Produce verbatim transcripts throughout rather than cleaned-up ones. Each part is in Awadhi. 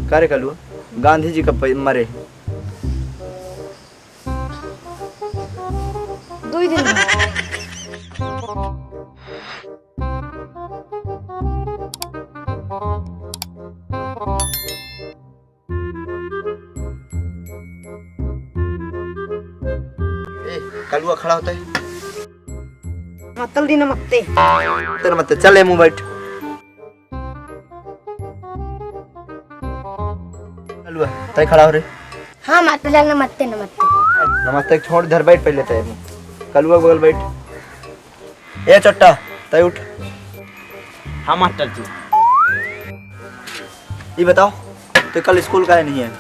का रे कलुआ, गांधी जी कब पै-, मरे? दुई दिन बाद। ए, कलुआ खड़ा होता है। मतल दी नमत्ते। तेरे मत्ते, चल ए मुँह बैठ। कलुआ, तै खड़ा हो रे। हाँ, माता लाल, नमस्ते, नमस्ते। नमस्ते, छोड़, इधर बैठ पहले तै। कलुआ के बगल बैठ। ए चोट्टा, तै उठ। हाँ मास्टर जी। ई बताओ, तै कल स्कूल काहे नहीं आए?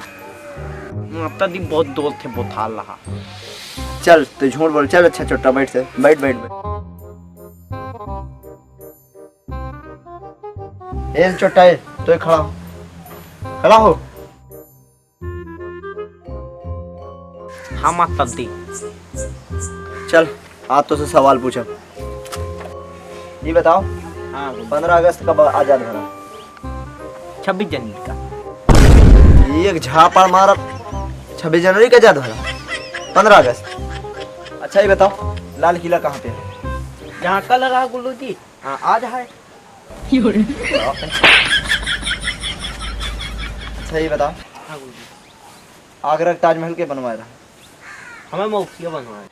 मास्टर जी, बहुत जोर से बुखार रहा। चल, तै झूठ बोल। चल, अच्छा चोट्टा, बैठ से, बैठ, बैठ, बैठ। ए चोट्टा, ए, तू खड़ा हो। खड़ा हो। हाँ मास्टर जी। चल, आज तोसे सवाल पूछब। ई बताओ, हाँ, बोल। पन्द्रह अगस्त कब आजाद भला? छब्बीस जनवरी का। एक झापड़ मारब, छब्बीस जनवरी का आजाद भला? पन्द्रह अगस्त। अच्छा, ई बताओ, लाल किला कहाँ पे है? जहाँ कल रहा गुल्लू जी। हाँ, आज है। अच्छा, ई बताओ, हाँ, गुल्लू जी। आगरा का ताजमहल के बनवाए रहा? हमें मौसिया बनवाए।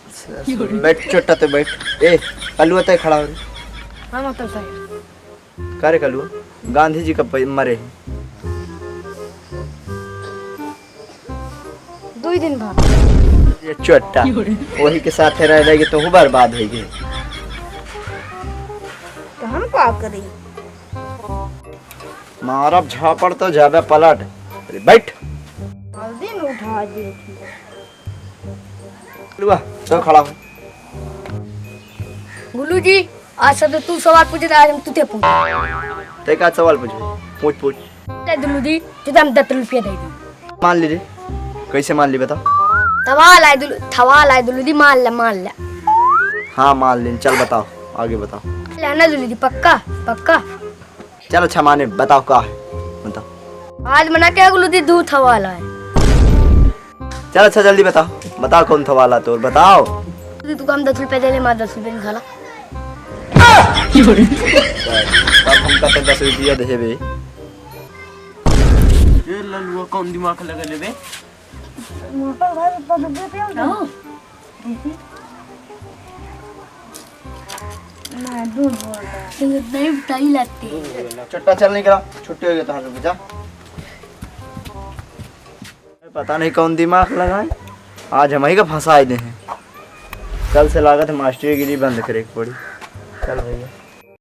अच्छा, बैठ चोट्टा, तै बैठ। ए, कलुआ, तै खड़ा हो रे। हाँ, मतलब साहब। का रे कलुआ, गांधी जी कब पै-, मरे हैं? दुई दिन बाद। ए चोट्टा, वही के साथे रह रह के तोहू बर्बाद होइ गए। तो हम का करी? मारब झापड़ तो जाबे पलट। अरे बैठ। जल्दी में उठा दे। कलुआ, तू खड़ा हो। गुल्लू जी, आज से तो तू सवाल पूछे, आज हम तुझे पूछ। तै का सवाल पूछबे? पूछ, पूछ। ले दुल्लू जी, तुझे हम दस रुपया दे दी। मान ली रे। कैसे मान ली, बताओ? थवाल आए दुल्लू, थवाल आए दुल्लू जी, मान ले, मान ले। हाँ, मान ली। चल बताओ, आगे बताओ। ले ना दुल्लू जी, पक्का, पक्का। चल अच्छा माने, बताओ का है, बताओ। आज मना के गुल्लू जी, दू थवाल आए। चल अच्छा जल्दी बताओ, बताओ कौन थवाल आए तोर, बताओ। तू, तू काम दस रुपया दे ले, मार दस रुपया निकाला। तब हमका तो दस रुपया देबे। ए ललुआ, कौन दिमाग लगा लेबे? मोटर भाई, ऊपर से देते हो ना? हाँ। ना, दूध बोल रहा है। नहीं, बताई लगती। चट्टा चल निकला, छुट्टी हो गई तोहार, रुक जा। पता नहीं कौन दिमाग लगाए, आज हमही का फंसाए दे हैं। कल से लागत है मास्टरीगिरी बंद करे के पड़ी। चल भैया।